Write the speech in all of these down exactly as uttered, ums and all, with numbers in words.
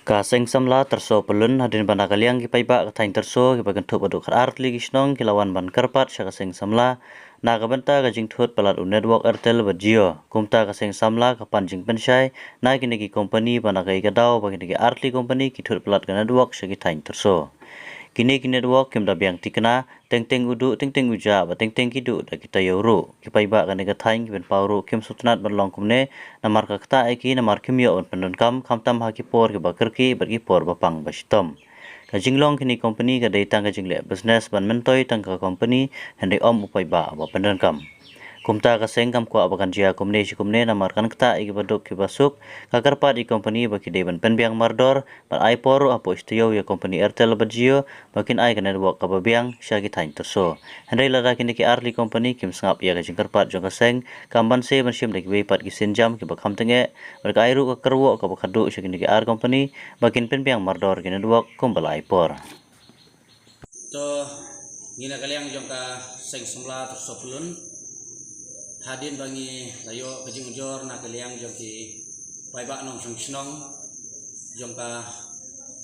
Ka seng samla Tyrso Pyllun, hadien ba na ka liang ki paidbah ka thaiñ Tyrso kiba kynthup haduh khatar tylli ki shnong ki la wan ban kyrpad sha ka seng samla na ka bynta ka jingthut palat u network Airtel bad Jio. Kumta ka seng samla ka pan jingpynshai na kine ki kompani ba na ka ïa ka daw ba kine ki artylli kompani ki thut palat ka network sha ki thaiñ Tyrso. Kine ki network kim da biang thikna, teng teng u duh, teng teng u jah, bad teng teng ki duh da ki taïew ruh. Ki paidbah kane ka thaiñ ki pynpaw ruh kim sngewtynnat ban long kumne, namar ka ktah ïa ki, namar kim ïoh ban pyndonkam, khamtam ha ki por kiba kyrkieh bad ki por ba pang ba shitom. Ka jinglong kine ki kompani ka dei tang ka jingleh business ban myntoi tang ka kompani, hynrei ym u paidbah ba pyndonkam. Kumta ka seng kam kwah ba kan jia kumne shi kumne namar kan ktah ïa kiba duk kiba suk, ka kyrpad ïa ki kompani ba ki dei ban pynbiang mardor, bad ai por ruh hapoh shi taïew ïa kompani Airtel bad Jio, ba kin ai ka network kaba biang sha ki thaiñ Tyrso. Hynrei lada kine ki artylli kompani kim sngap ïa ka jingkyrpad jong ka seng, kam banse ban shim da kiwei pat ki sienjam kiba kham tyngeh, bad ka ai ruh ka kyrwoh kaba khadduh sha kine ki ar kompani, ba kin pynbiang mardor ki network kumba la ai por. To, ngi na ka liang jong ka seng samla Tyrso Pyllun, hadien ba ngi la ïoh ka jingujor na ka liang jong ki paidbah nongshong shnong jong ka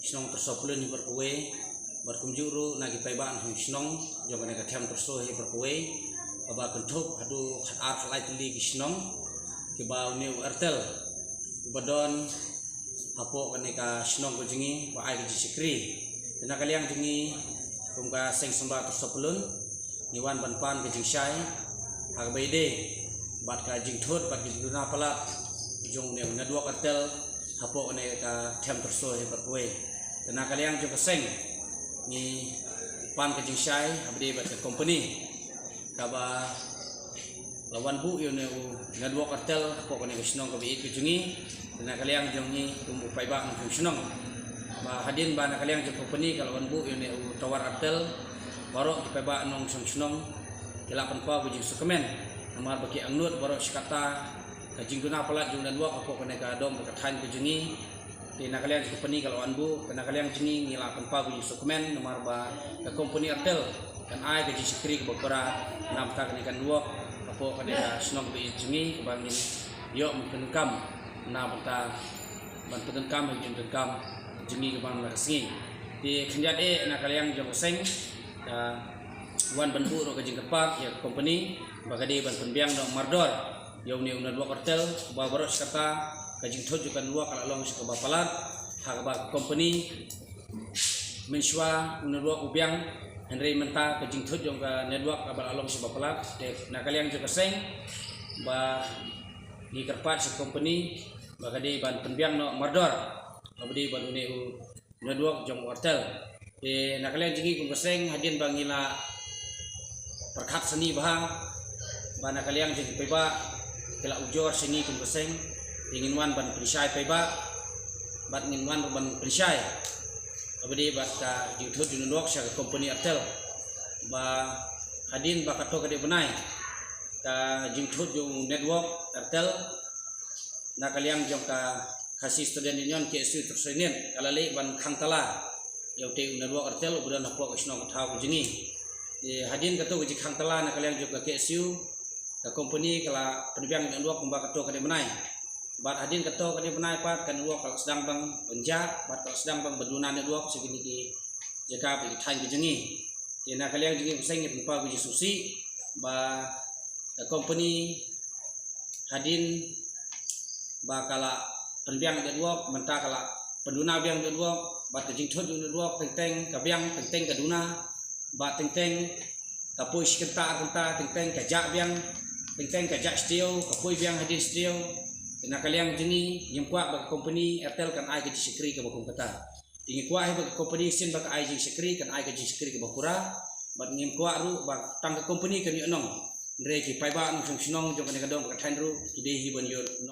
shnong Tyrso Pyllun hi baroh kawei, bad kumjuh ruh na ki paidbah nongshong shnong jong kane ka them Tyrso hi baroh kawei, kaba kynthup haduh khatar khatlai tylli ki shnong, kiba une u Airtel uba don hapoh kane ka shnong ka jong ngi ba ai ka jingshakri. Te na ka liang jong ngi kum ka seng samla Tyrso Pyllun, ngi wan ban pan ka jingshai ha kaba ïadei bad ka jingthut bad ka jingduna palat jong une u network Airtel hapoh kane ka them Tyrso hi baroh kawei. Te na ka liang jong ka seng ngi pan ka jingshai ha kaba ïadei bad ka kompani kaba la wan buh ïa une u network Airtel hapoh kane ka shnong kaba ïeit ka jong ngi, na ka liang jong ngi kum u paidbah nongshong shnong. Ba hadien ba na ka liang jong ka kompani ka la wan buh ïa une u tower Airtel, baroh ki paidbah nongshong shnong ki la pynpaw ka jingsngewkmen namar ba ki angnud baroh shi katta ka jingduna palat jong u network hapoh kane ka dong bad ka thaiñ ka jong ngi. Te na ka liang jong ka kompani ka la wan buh, te na ka liang jong ngi ngi la pynpaw ka jingsngewkmen namar ba ka kompani Airtel kan ai ka jingshakri kaba pura na bynta kane ka network hapoh kane ka shnong kaba ïeit jong ngi kaba ngin ïoh ban pyndonkam na bynta ban pyndonkam ha ka jingdonkam jong ngi kaba man la ka sngi. Te khyndiat eh na ka liang jong ka seng ka wan ban buh ruh ka jingkyrpad ïa ka kompani ba ka dei ban pynbiang noh mardor ïa une u network Airtel, ba baroh shi katta ka jingthut jong ka network ka la long sha kaba palat ha kaba ka kompani mynshuwa u network u biang, hynrei mynta ka jingthut jong ka network kaba la long sha kaba palat. Te na ka liang jong ka seng ba ngi kyrpad sha ka kompani ba ka dei ban pynbiang noh mardor kaba dei ban une u network jong u Airtel. Te na ka liang jong ngi kum ka seng hadien ba ngi la pyrkhat sani bha ba na ka liang jong ki paidbah ki la ujor sha ngi kum ka seng, te ngin wan ban pynshai paidbah bad ngin wan ban pynshai kaba ïadei bad ka jingthut jong u network sha ka kompani Airtel. Ba hadien ba katto katne bnai ka jingthut jong u network Airtel na ka liang jong ka Khasi Student Union, K S U, Tyrso Unit ka la leit ban khang tala ïa utei u network Airtel uba don hapoh ka shnong ka thaw ka jong ngi. Te hadien kato ka jingkhang tala na ka liang jong ka K S U, ka kompani ka la pynbiang network kumba kato katne bnai. Bad hadien kato katne bnai pat ka network ka la sdang ban jah bad ka la sdang ban duna network sha kine ki jaka bad ki thaiñ ka jong ngi. Te na ka liang jong ngi kum ka seng ngi pynpaw ka jingsngewsih ba ka kompani hadien ba ka la pynbiang network, mynta ka la pynduna biang network, bad ka jingthut network teng teng ka biang, teng teng ka duna, bad teng teng ka poi shi kynta ar kynta, teng teng ka jah biang, teng teng ka jah shi taïew, ka poi biang hadien shi taïew. Te na ka liang jong ngi ngim kwah ba ka kompani Airtel kan ai ka jingshakri kaba kum kata. Te ngi kwah hi ba ka kompani shisien ba ka ai jingshakri kan ai ka jingshakri kaba pura, bad ngim kwah ruh ba tang ka kompani kan ïoh nong, hynrei ki paidbah nongshong shnong jong kane ka dong ka thaiñ ruh ki dei hi ban ïoh